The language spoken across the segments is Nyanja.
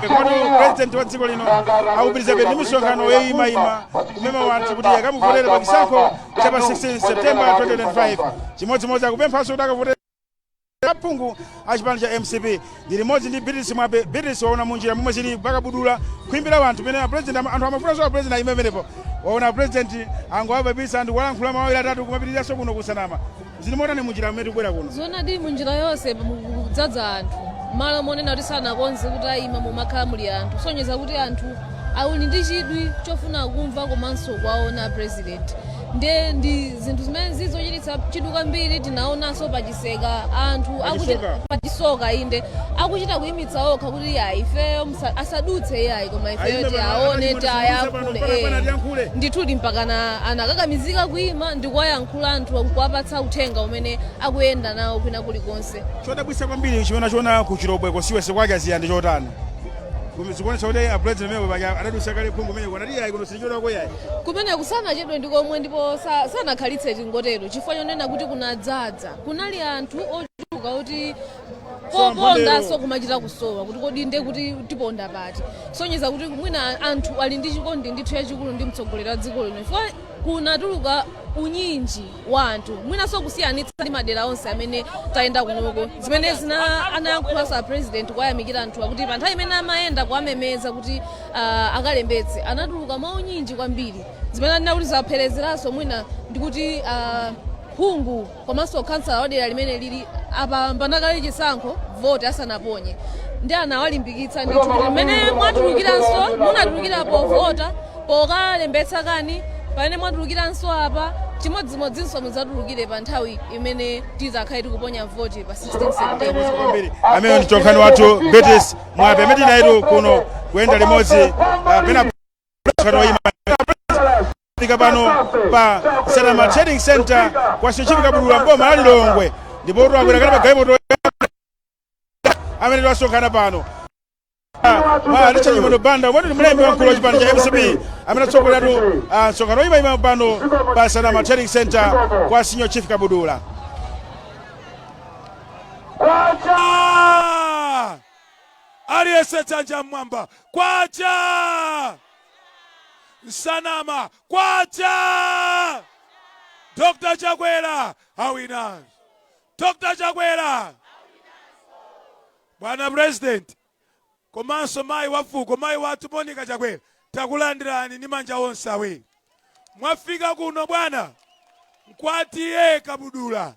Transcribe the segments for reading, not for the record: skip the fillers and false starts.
Komatu president wa dziko lino akupitirizabe ndi misonkhano yoyimayima kumema anthu kuti akamuvotere pa chisankho cha pa 16 September 2025. Chimodzimodzi akupemphanso kuti akavotere aphungu a chipani cha MCP. Ndi limodzi ndi Beatrice Mwape. Beatrice, waona munjira momwe zili pakabudula kuimbira anthu pamene president anthu amafunanso a president ayime pamenepo. Waona president angowababisa anthu, kuwalankhula mawu awiri atatu, kumapitiriranso kuno kusanama. Zili motani munjira mmene tikubwera kuno? Zoonadi, munjira yonse kudzaza anthu, malo monena kuti sanakonze kuti ayima, mumakhala muli anthu, kusonyeza kuti anthu ali ndi chidwi chofuna kumva komanso kuwaona president. Ndiye ndi zinthu zimene zizochititsa chidwi kwambiri. Tinaonanso pachiseka anthu Pachisoka. Pachisoka, inde, akuchita kuyimitsa okha kuti ya ifeyo asadutse yayi, koma ifeyo Ayime pano, tiaone, akachimwe tiayankhule. mpaka pana tiyankhule. Ndithudi, mpakana anakakamizika kuyima ndi kuwayankhula anthu, kuwapatsa uthenga umene akuyenda nawo kwina kulikonse. Chodabwitsa kwambiri chimene achiona ku Chilobwe kosiwese kwake aziya ndi chotani? Zikuonetsa kuti a president amene paja adadutsa kale phungu umene anati yayi, kuno silichodako yayi. Kumene kusanachedwe ndi komwe, ndipo sanakhalitse tingotero, chifukwa chonena kuti kunadzaza, kunali anthu ochuluka kuti popondanso kumachita kusowa kuti kodi nde kuti tiponda pati, kusonyeza kuti mwina anthu ali ndi chikondi ndithu chachikulu ndi mtsogoleri wa dziko lino, chifukwa kunatuluka unyinji wa anthu, mwinanso kusiyanitsa ndi madera onse amene tayenda kunoko. Zimene zina anayankhulanso a president kuwayamikira anthu akuti pa nthawi imene amayenda kuwamemeza kuti akalembetse, anatuluka mwaunyinji kwambiri, zimene anena kuti zapherezeranso mwina ndikuti phungu komanso kansala wa dera limene lili apambana kale chisankho voti asanaponye. Ndi anawalimbikitsa ndithu kuti mmene mwatulukiranso, munatulukira povota, pokalembetsa kani, pamene mwatulukiranso apa, chimodzimodzinso mudzatulukire pa nthawi imene tizakhale tikuponya voti pa 16 September. Kwambiri. Amene ndi mtolankhani wathu Beatrice Mwape, amene tinayitu kuno kuyenda limodzi pena msonkhano fika pano pa Nsanama Trading Center kwa Chief Kabudula, mboma la Lilongwe, ndipo twakwera kale pa galimoto amene twasonkhana pano mwa Richard Chimwendo Banda, omwe ndi mlembi wamkulu wa chipani cha MCP, amene atsogoleratu msonkhano oyimayima pano pa Nsanama Trading Center kwa Senior Chief Kabudula. Kwacha! Aliyense dzanja mmwamba. Kwacha! Nsanama kwacha! Dr. Chakwera awina. Dr. Chakwera. Bwana President komanso mayi wa fuko, mayi wathu Monica Chakwera, takulandirani ndi manja onse awiri. Mwafika kuno bwana kwa T/A Kabudula.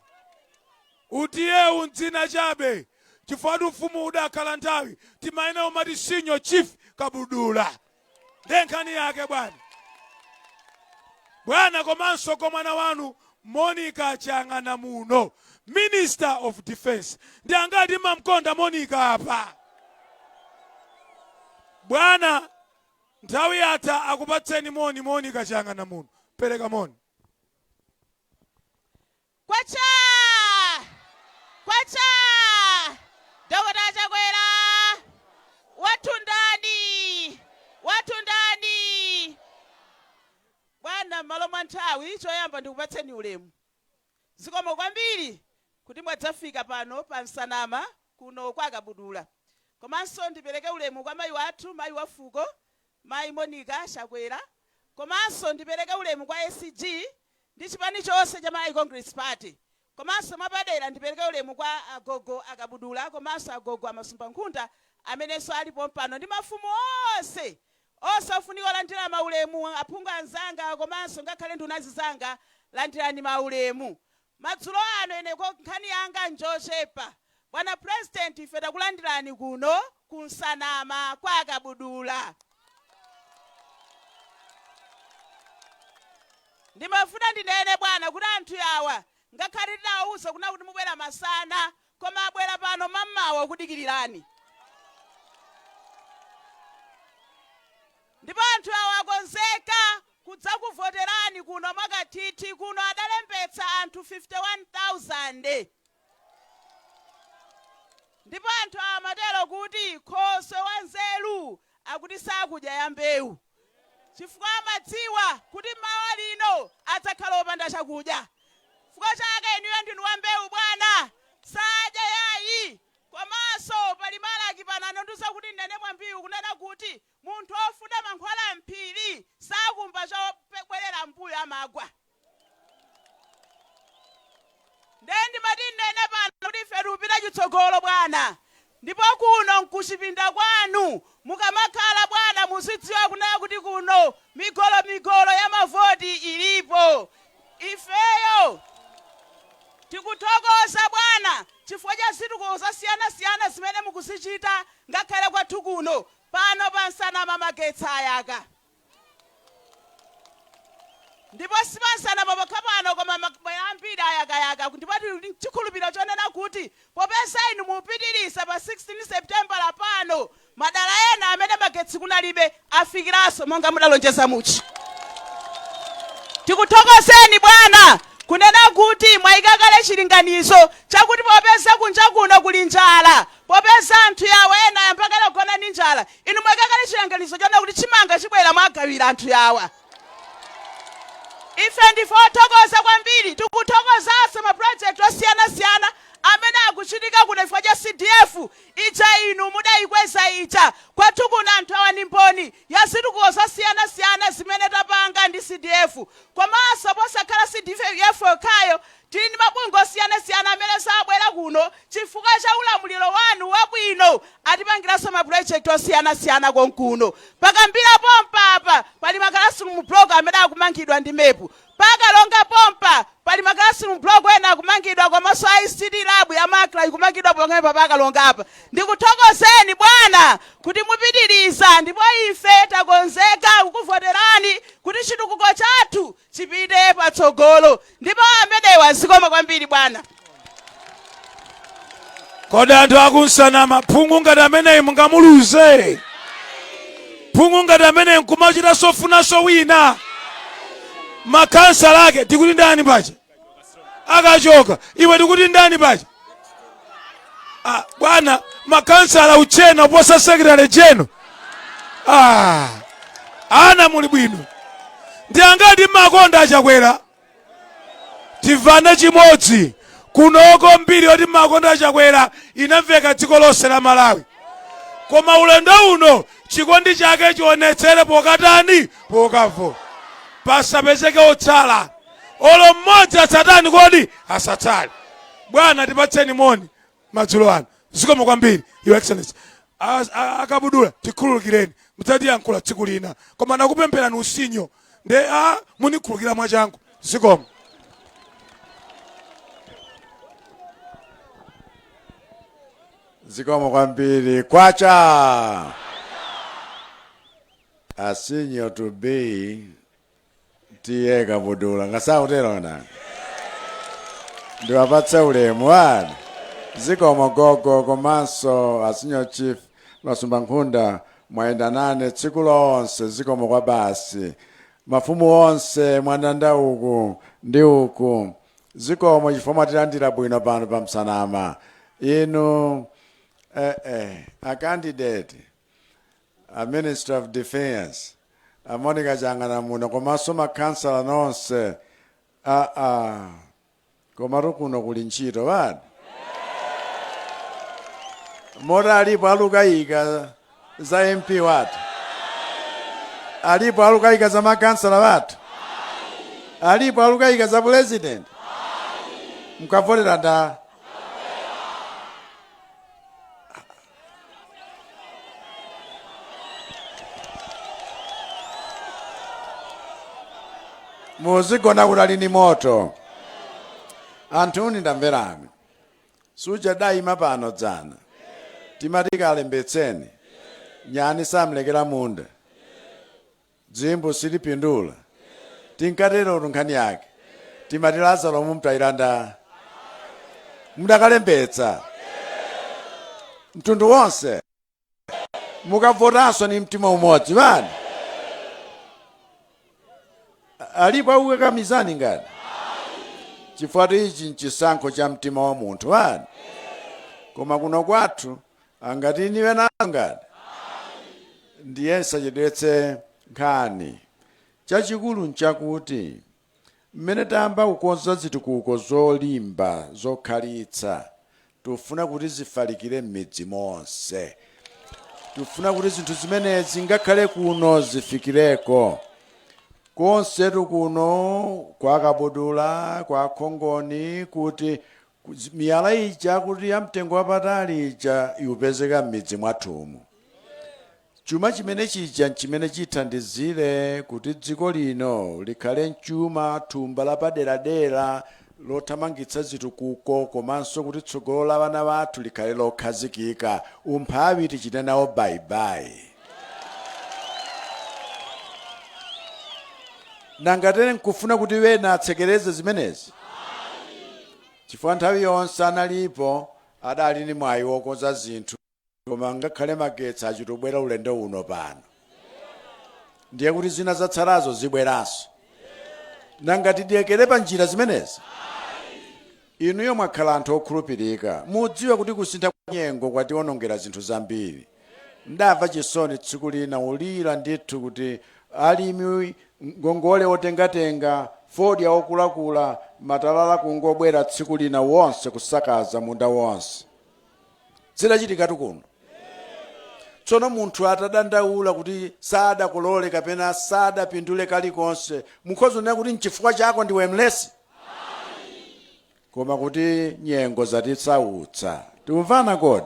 U T/A undzina chabe, chifukwa ufumu udakhala nthawi timaene umati Senior Chief Kabudula. Nde nkhani yake bwana, bwana, komanso kwa mwana wanu Monica Chang'ana muno, Minister of Defense. Ndi angati mamkonda Monica apa? Bwana, nthawi yatha, akupatseni moni. Monica Chang'ana muno, pereka moni. Kwacha! Kwacha! Dokota Chakwera! Wathu ndani? Wathu ndani? Bwana, m'malo mwa nthawi, choyamba ndikupatseni ulemu. Zikomo kwambiri kuti mwadzafika pano pa Nsanama kuno kwa Kabudula. Komanso ndipereke ulemu kwa mayi wathu, mayi wa fuko, Mayi Monica Chakwera. Komanso ndipereke ulemu kwa SG ndi chipani chonse cha Malawi Congress Party. Komanso mwapadera ndipereke ulemu kwa agogo Akabudula komanso agogo Amasumba Nkhunda amenenso alipo pano, ndi mafumu onse onse ofunika olandira maulemu, aphungu anzanga komanso ngakhale nduna zizanga, landirani maulemu. Madzulo ano ine nkhani yanga njochepa. Bwana President, ife takulandirani kuno ku Nsanama kwa Akabudula. Ndimafuna ndinene bwana kuti anthu awa ngakhale tinawauza kuna kuti mubwera masana, koma abwera pano mammawa kudikirirani. Ndipo anthu awa akonzeka kudzakuvoterani kuno mwakathithi. Kuno adalembetsa anthu 51,000. Ndipo anthu awa amatero kuti khoswe wanzeru akuti sakudya ya mbewu, chifukwa amadziwa kuti mawa lino adzakhala opanda chakudya. Chifukwa chake inuyo ndinu wa mbewu bwana, sadya yayi. Komanso pali Malaki pano anandiuza kuti ndinene mwambiwu kunena Ndipo kuno nkuchipinda kwanu, mukamakhala bwana muzidziwa kunena kuti kuno migolomigolo ya mavoti ilipo. Ifeyo tikuthokoza bwana chifukwa cha zitukuko zosiyanasiyana zimene mukuzichita ngakhale kwathu kuno. Pano pa Nsanama magetsi ayaka. Ndipo si pa Nsanama pokha pano koma madera ambiri ayakayaka ndipo tili ndi chikhulupiriro chonena kuti popeza inu mupitiriza pa 16 Sepitembala pano, madera ena amene magetsi kunalibe afikiranso monga mudalonjeza muja. Tikuthokozeni bwana kunena kuti mwaika kale chilinganizo chakuti popeza kunja kuno kuli njala, popeza anthu yawa ena ayamba kale kugona ndi njala, inu mwaika kale chilinganizo chonena kuti chimanga chibwera mwagawira anthu yawa. Ife ndife othokoza kwambiri. Tikuthokozanso ma project osiyanasiyana amene akuchitika kuno chifukwa cha CDF ija inu mudaikweza ija. Kwathu kuno anthu awa ndi mboni ya zitukuko zosiyanasiyana zimene tapanga ndi CDF. Komanso posakhala CDF yokhayo, tili ndi mabungwe osiyanasiyana amenenso abwera kuno chifukwa cha ulamuliro wanu wabwino atipangiranso ma project osiyanasiyana konkuno. Pa Kambira pompa apa pali ma classroom block amene akumangidwa ndi MEP. Pa Karonga pompa pali ma classroom block ena akumangidwa komanso ICT lab ya Macra ikumangidwa pomwepa pa Karonga apa. Ndikuthokozeni bwana kuti mupitiriza ndipo ife takonzeka kukuvoterani kuti chitukuko chathu chipite patsogolo. Ndipo amenewa zikomo kwambiri bwana. Kodi anthu aku Nsanama, phungu ngati ameneyi mungamuluze? Phungu ngati ameneyi nkumachita sofunanso wina? Makhansala ake tikuti ndani paja akachoka? Iwe tikuti ndani paja? Ah, bwana makhansala uchena uposa secretary general. Ah, ana muli bwino. Ndi angati mmakonda aChakwera? Tivane chimodzi kunoko, mbiri yoti mmakonda aChakwera inamveka dziko lonse la Malawi, koma ulendo uno chikondi chake chionetsere pokatani? Pokavota. Pasapezeke otsala olo mmodzi, asatani kodi? Asatsale. Bwana, tipatseni moni madzulo ano. Zikomo kwambiri, Your Excellency. Akabudula, tikhululukireni, mudzatiyankhula tsiku lina, koma nakupempherani usinyo nde a munikhululukira mwachangu. Zikomo. Zikomo kwambiri. Kwacha a senior to be T/A Kabudula ngasakutero na ndiwapatse ulemu wani. Zikomo gogo, komanso a senior chief Masumba Nkhunda, mwayenda nane tsiku lonse, zikomo kwa basi. Mafumu onse mwandanda uku ndi uku, zikomo chifukwa mwatilandira bwino pano pa Nsanama. Inu a candidate a Minister of Defense a Monica Chang'anamuno, komanso makhansala nonse, aa komatu kuno kuli ntchito bani moti alipo alukayika za MP wathu, alipo alukayika za makhansala wathu, alipo alukayika za president. Mukavotera nda muzigona kutali ni moto. Anthuni, ndamverani, suja dayima pano dzana timati kalembetseni, nyani samlekera munda, dzimbu silipindula, tinkatero nkhani yake timati Lazaro mumtayira nda mudakalembetsa mtundu wonse, mukavotanso ni mtima umodzi bani. Alipo akukakamizani ngati chifukwa ichi nchisankho cha mtima wa munthu bani, koma kuno kwathu angati niwe nazo ngati ndiye sachedwetse nkhani. Chachikulu nchakuti mmene tayamba kukonza zitukuko zolimba zokhalitsa, tufuna kuti zifalikire m'midzi monse. Tufuna kuti zinthu zimenezi ngakhale kuno zifikireko konsetu kuno kwa Kabudula, kwa Khongoni, kuti Miyala ija kuti ya mtengo wapatali ija ikupezeka m'midzi mwathumu. Chuma chimene chija nchimene chithandizire kuti dziko lino likhale mchuma, thumba lapaderadera lothamangitsa zitukuko komanso kuti tsogolo la vana vathu likhale lokhazikika. Umphawi tichite nawo bye-bye. Nanga tere nkufuna kuti wena atsekereze zimenezi? Chifukwa nthawi yonse analipo adali ni mwayi wokonza zinthu, koma ngakhale magetsi achitobwera ulendo uno pano, ndiye kuti zina zatsalazo zibweranso. Nanga tidekere pa njira zimenezi? Inuyo mwakhala anthu okhulupirika, mudziwe kuti kusintha kwa nyengo kwatiwonongera zinthu zambiri. Ndamva chisoni tsiku lina ulira ndithu kuti alimi ngongole otengatenga fodya okulakula matalala kungobwera tsiku lina wonse kusakaza munda wonse. Zidachitikatu kuno. Tsono munthu atadandaula kuti sadakolole kapena sadapindule kalikonse, mukhoza kunena kuti nchifukwa chako ndiwe mlesi? Koma kuti nyengo zatisautsa. Tikumvana kodi?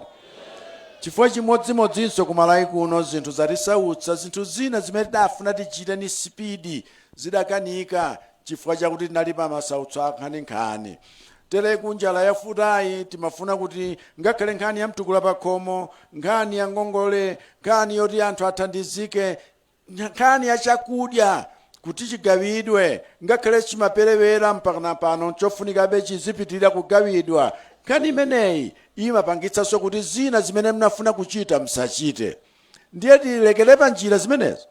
Chifukwa chimodzimodzinso ku Malawi kuno zinthu zatisautsa, zinthu zina zimene tidafuna tichite ni sipidi zidakanika chifukwa chakuti tinali pa masautso ankhaninkhani. Tereku njala yafutayi timafuna kuti ngakhale nkhani ya mtukula pakhomo, nkhani ya ngongole, nkhani yoti anthu athandizike, nkhani ya chakudya kuti chigawidwe ngakhale chimaperewera mpakana pano chofunikabe chizipitirira kugawidwa. Nkhani imeneyi imapangitsanso kuti zina zimene mnafuna kuchita msachite. Ndiye tilekere pa njira zimenezo?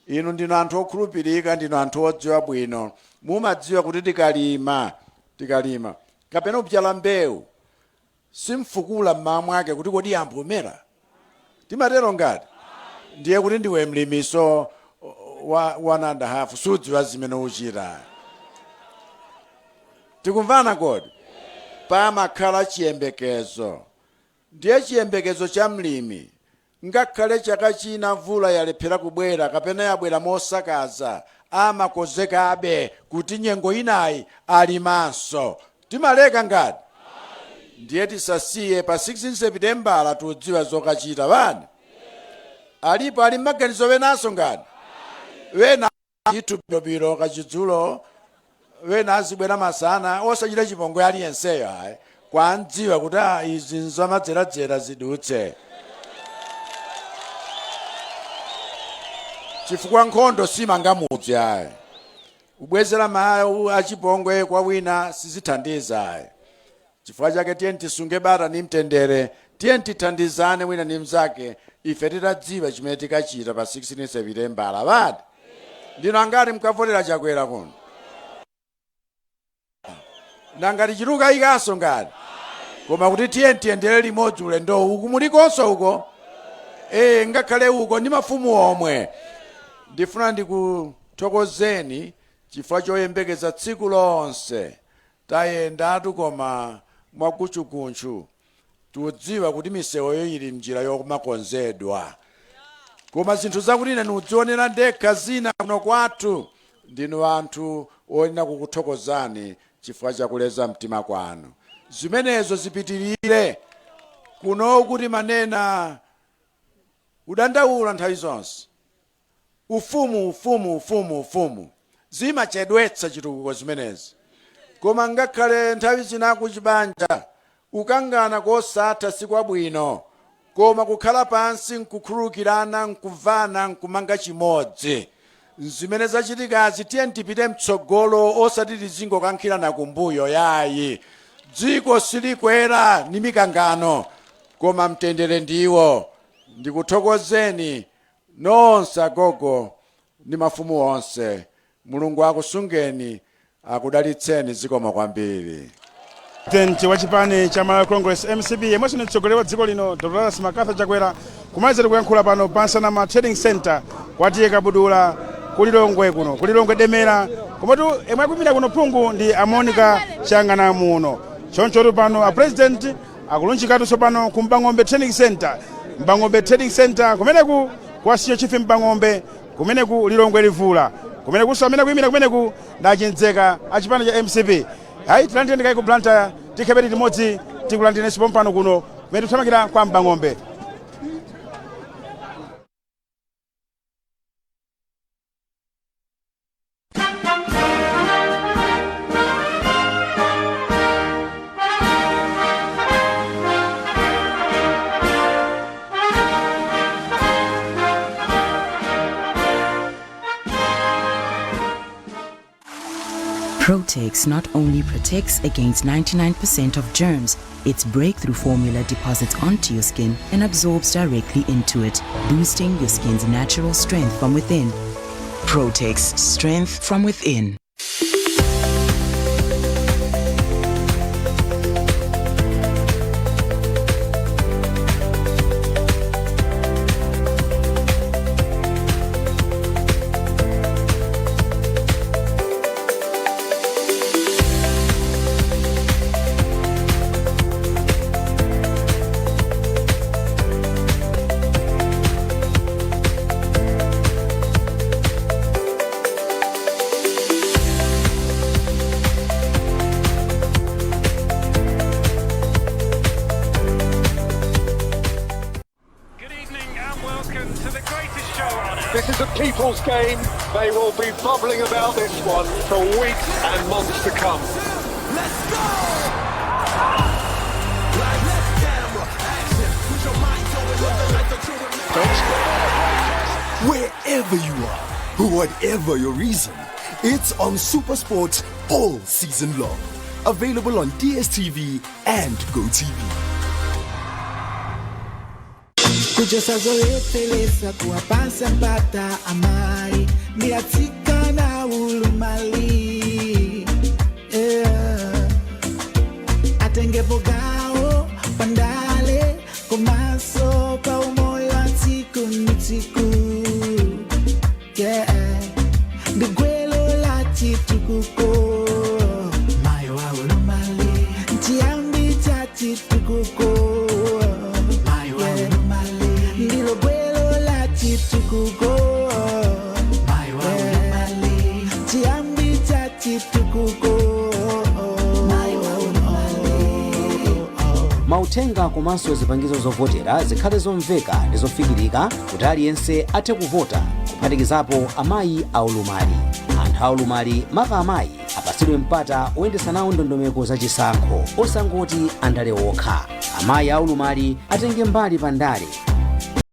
Inu ndinu anthu okhulupirika, ndinu anthu odziwa bwino. Mumadziwa kuti tikalima kapena kubyala mbewu, simfukula mmawa mwake kuti kodi yambomera. Timatero ngati ndiye kuti ndiwe mlimiso wa 1.5, sudziwa zimene uchita. Tikumvana kodi? Pamakhala chiyembekezo. Ndiye chiyembekezo cha mlimi, ngakhale chaka china mvula yalephera kubwera kapena yabwera mosakaza, amakonzekabe kuti nyengo inayi alimanso. Timaleka ngati? Ndiye tisasiye pa 16 Sepitembala tudziwa zokachita vani. Alipo ali maganizo wenanso ngati? Wena ndithu bilobilo kachidzulo, wena azibwera masana, osachita chipongwe aliyenseyo ayi, kwandziwa kuti izi nzamadzeradzera zidutse, chifukwa nkhondo simanga mudzi ayi. Kubwezera mawu achipongwe kwa wina sizithandiza ayi. Chifukwa chake tiyeni tisunge bata ni mtendere, tiyeni tithandizane wina ni mnzake, ife titadziwa chimene tikachita pa 16 Sepitembala. Bati ndino angati mkavotera Chakwera kuno? Nangati chitukayikanso ngati? Koma kuti tiyeni tiyendere limodzi ulendo uku, mulikonso uko, ngakhale uko ndi mafumu omwe. Ndifuna ndikuthokozeni chifukwa choyembekeza tsiku lonse. Tayendatu koma mwakuchukuntchu, tikudziwa kuti misewoyo ili mnjira yomakonzedwa, koma zinthu zakuti ine ndikudzionera ndekha zina kuno kwathu, ndinu anthu oyenera kukuthokozani chifukwa chakuleza mtima kwanu. Zimenezo zipitirire. Kuno kuti manena kudandaula nthawi zonse, ufumu, ufumu, ufumu, ufumu, zimachedwetsa chitukuko zimenezi. Koma ngakhale nthawi zina kuchibanja kukangana kosatha sikwabwino, koma kukhala pansi nkukhululukirana, nkumvana, nkumanga chimodzi, zimene zachitikazi tiyeni tipite mtsogolo, osati tizingokankhirana kumbuyo yayi. Dziko silikwera ni mikangano, koma mtendere ndiwo. Ndikuthokozeni nonse agogo ndi mafumu onse. Mulungu akusungeni, akudalitseni. Zikomo kwambiri. President wa chipani cha Malawi Congress, MCP, yemwenso ndi mtsogoleri wa dziko lino, Dr Lazarus McCarthy Chakwera, kumaliza tikuyankhula pano pa Nsanama Trading Center kwa T/A Kabudula kulilongwe kuno, kulilongwe Demera. Komatu yemwe akuyimira kuno phungu ndi a Monica Chang'anamuno. Chonchotu pano a president akulunjikatu tsopano ku Mbang'ombe Training Center, Mbang'ombe Trading Center kumeneku kwa Senior Chief Mbang'ombe, kumeneku Lilongwe Livula, kumenekunso amene akuyimira kumeneku ndi a Chindzeka a chipani cha MCP. Ayi, tilandire ndikayi ku Blantyre, tikhepeti limodzi, tikulandirenso pompano kuno kumene tikuthamangira kwa Mbang'ombe. Protex not only protects against 99% of germs, its breakthrough formula deposits onto your skin and absorbs directly into it, boosting your skin's natural strength from within. Protex, strength from within. Good evening and welcome to the greatest show on earth. This is a people's game. They will be bubbling about this one for weeks and months to come. Let's go! Lights, camera, action. Put your mind to it. Life that you remember. Wherever you are, whatever your reason, it's on SuperSport all season long. Available on DSTV and GoTV. Kuchotsa zolepheretsa kuwapatsa mpata amayi ndi atsikana aulumali, yeah. Atengepo gawo pandale komanso pa umoyo wa tsiku ndi tsiku, yeah. Ndi gwero la chitukuko, mayi waulumali chiyambi cha chitukuko, mayi waulumali ndilo gwero la chitukuko, mayi waulumali chiyambi cha chitukuko, mayi waulumali. Mauthenga komanso zipangizo zovotera zikhale zomveka ndi zofikirika kuti aliyense athe kuvota, kuphatikizapo amayi aulumali. Anthu aulumali, maka amayi, apatsidwe mpata oyendetsa nawo ndondomeko zachisankho, osangoti andale okha. Amayi aulumali atenge mbali pa ndale.